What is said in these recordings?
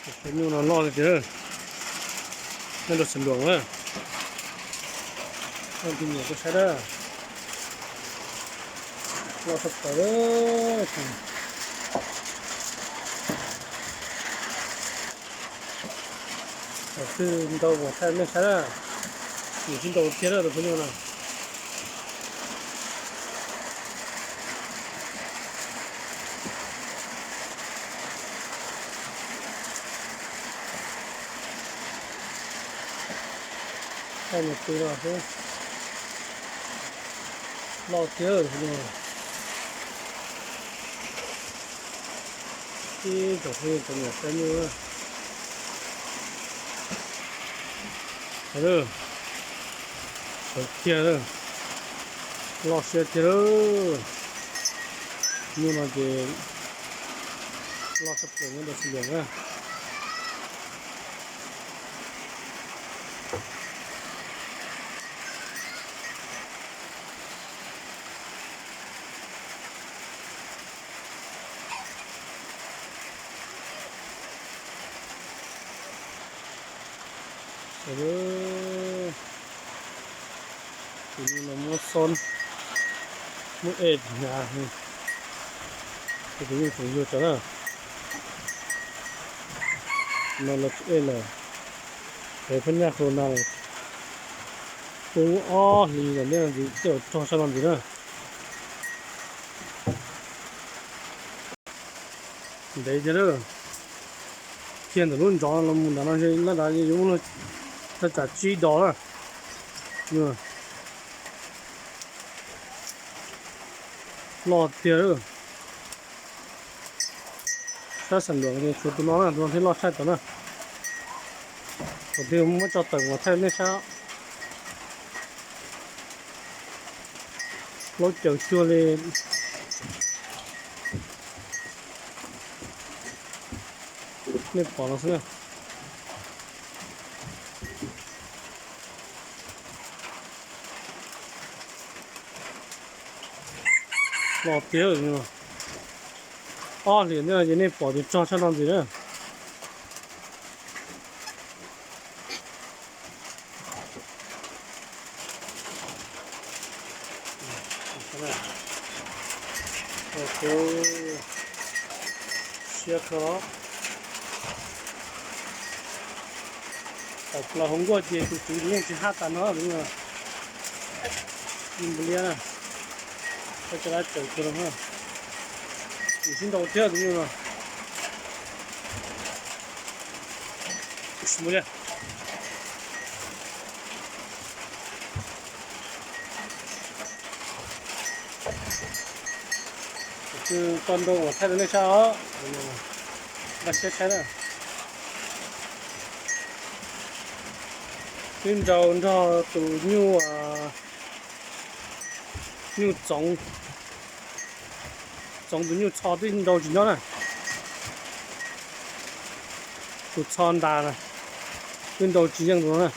Cov nyuj no loj li tiag, nyob rau Xeev Luas na. Tus nyuam koj saib na, loj tshaj plaws. Twb ntau uas thaij nej saib na, nws twb ntau tiag na tus phooj ywg na. Thaij nws pw no xwb, loj tiag no. Ib tsoom phooj ywg tau niam saib nyuj na. Sawv kiag, loj siab tiag. Nyuj no ces loj tshaj plaws nyob rau Xeev Luas na. Tus nyuj no muab xob, muab ej hnyav, tus nyuj tseem yuag tsawv na. No los tsis ej lawm, es phab nyaj corona lawm, poob ob hlis lawm, nej ntxiv tej zaum rog sab no ntxiv na. Ntev tiag lawm, kiag ntawm lub ntsov los mus ntawm no, laj nrad yuav muaj laj tsam tsib dos na. Loj tiag. Sab Xeev Luas tshuav tus no na, tus no thiaj loj tshaj tawm na. Thaum twg muab tso tawm mas thaij nej saib. Plaub caug cuag li. Nej pom no xwb na. Loj tiag. Ob hlis ntej no ces nej pom tias rog tshaj no ntxiv na. Siab kawg. Tawm plaws hauv nkuaj ces tus tswv yeej tsis haj tas no. Ib npua liab na, koj coj dab tawm kawg los, nws sib nrau thiab tus nyuj no. Mus li. Tus toj nrau uas thaij rau nej saib os, npaj siab saib na. Twb nrau nrog tus nyuj, nyuj txoov, txoov tus nyuj txho twb nrau tsis nyob na. Tus txho ntas na, twb nrau tsis yeej tus no na.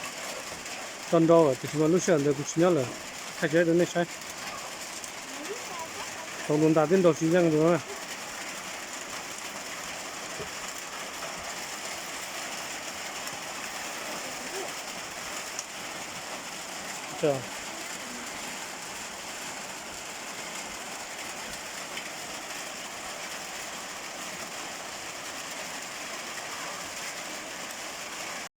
Tau nrau lawm tiam sis mas lub sij hawm ntawd kuv tsis nyob lawm, thaij tsis tau rau nej saib. Txoov tus ntas twb nrau tsis yeej tus no na.